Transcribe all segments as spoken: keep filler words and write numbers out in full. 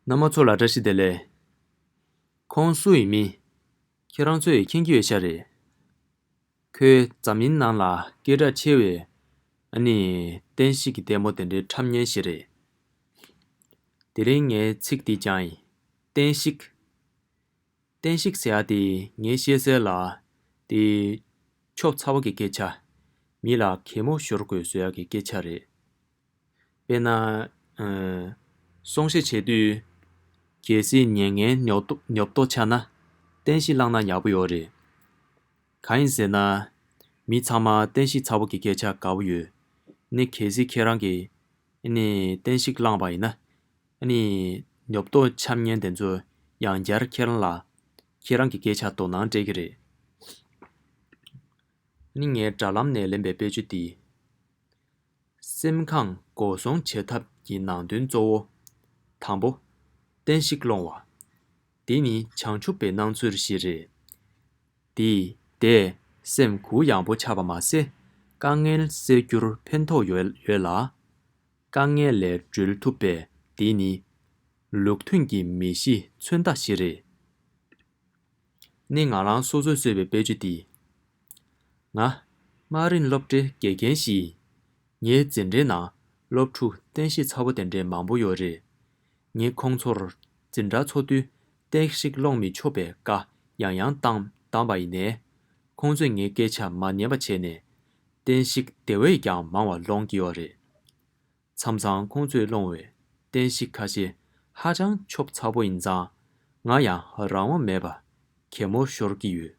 རྣམ་པ་ཚོ་ལ་བཀྲ་ཤིས་བདེ་ལེགས། ཁོང་སུ་ཡིན་མིན་ཁྱེད་རང་ཚོས་མཁྱེན་གྱི་ཡོད་ཤག་རེད། ཁོས་འཛམ་གླིང་ནང་ལ་སྐད་གྲགས་ཆེ་བའི་ཨ་ནི་བསྟན་བཤིག་གི་ལྟད་མོ་དེ་འདྲའི་འཁྲབ་མཁན་ཞིག་རེད། དེ་རིང་ངའི་ཚིག་འདི་ཀྱང་ཡིན། བསྟན་བཤིག་བསྟན་བཤིག་ཟེར་ཡ་དེ་ངས་ཤེས་གསལ་ལ་དེ་ཆོབ་ཚ་བོ་གི་སྐད་ཆ། མི་ལ་གད་མོ་ཤོར་དགོས་བཟོ་ཡ་གི་སྐད་ཆ་རེད། དཔེར་ན། ཨ། གསུང་བཤད་བྱེད་དུས། གལ་སྲིད་ཉན་མཁན་ཉོབ་ཏོ་ཉོབ་ཏོ་ཆགས་ན། བསྟན་བཤིག་བླངས་ན་ཡག་པོ་ཡོད་རེད། གང་ཡིན་ཟེར་ན། མི་ཚང་མ་བསྟན་བཤིག་ཚ་བོ་གི་སྐད་ཆ་དགའ་བོ་ཡོད། ནི་གལ་སྲིད་ཁྱེད་རང་གིས་ནི་བསྟན་བཤིག་བླངས་པ་ཡིན་ན། ནི་ཉོབ་ཏོ་འཁྲབ་མཁན་དེ་ཚོ་ཡང་བསྐྱར་ཁྱེད་རང་ལ་ཁྱེད་རང་གི་སྐད་ཆ་དོ་སྣང་སྤྲད་ཀྱི་རེད། ནི་ངའི་དྲ་ལམ་ནས་ལེན་པའི་དཔེ་བརྗོད་འདི། སེམས་ཁམས་སྒོ་སྲུང་བྱེད་ཐབས་ཀྱི་ནང་དོན་གཙོ་བོ། དང་པོ། བསྟན་བཤིག་སློང་བ། འདི་ནི་བྱང་ཆུབ་པའི་སྣང་ཚུལ་ཞིག་རེད། འདིས་དེས་སེམས་གུ་ཡངས་པོ་ཆགས་པ་མ་ཟད། དཀའ་ངལ་སེལ་རྒྱུར་ཕན་ཐོགས་ཡོད་ཡོད་ལ། དཀའ་ངལ་ལས་སྒྲོལ་ཐུབ་པས། འདི་ནི་ལུགས་མཐུན་གྱི་མི་གཤིས་མཚོན་རྟགས་ཤིག་རེད། ནི་ང་རང་སོ་སོས་བཟོས་པའི་དཔེ་བརྗོད་འདི། ང་དམའ་རིམ་སློབ་གྲྭའི་དགེ་རྒན་ཞིག་ཡིན། ངའི་འཛིན་གྲྭའི་ནང་སློབ་ཕྲུག་བསྟན་བཤིག་ཚ་བོ་དེ་འདྲའི་མང་པོ་ཡོད་རེད། ངས་ཁོང་ཚོར་འཛིན་གྲྭ་འཚོགས་དུས་བསྟན་བཤིག་སློང་མི་ཆོག་པའི་བཀའ་ཡང་ཡང་བཏང་བཏང་པ་ཡིན་ནའི། ཁོང་ཚོས་ངའི་སྐད་ཆ་མ་ཉན་པ་བྱས་ནས། བསྟན་བཤིག་དེ་བས་ཀྱང་མང་བ་སློང་གི་ཡོད་རེད། མཚམས་མཚམས་ཁོང་ཚོས་སློང་བའི་བསྟན་བཤིག་ཁ་ཤས་ཧ་ཅང་ཆོབ་ཚ་པོ་ཡིན་ཙང་། ང་ཡང་རང་དབང་མེད་པར་གད་མོ་ཤོར་གྱི་ཡོད།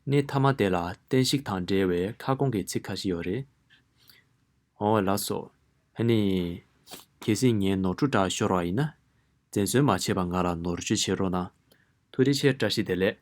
ནི་མཐའ་མ་དེ་ལ་བསྟན་བཤིག་དང་འབྲེལ་བའི་ཁ་སྐོང་གི་ཚིག་ཁ་ཤས་ཡོད་རེད། འོ་ལགས་སོ། ཨ་ནི། གལ་སྲིད་ངའི་ནོར་འཁྲུལ་འདྲ་ཤོར་བ་ཡིན་ན། འཛེམ་ཟོན་མ་བྱས་པར་ང་ལ་ནོར་བཅོས་བྱེད་རོགས་གནང་། ཐུགས་རྗེ་ཆེ། བཀྲ་ཤིས་བདེ་ལེགས།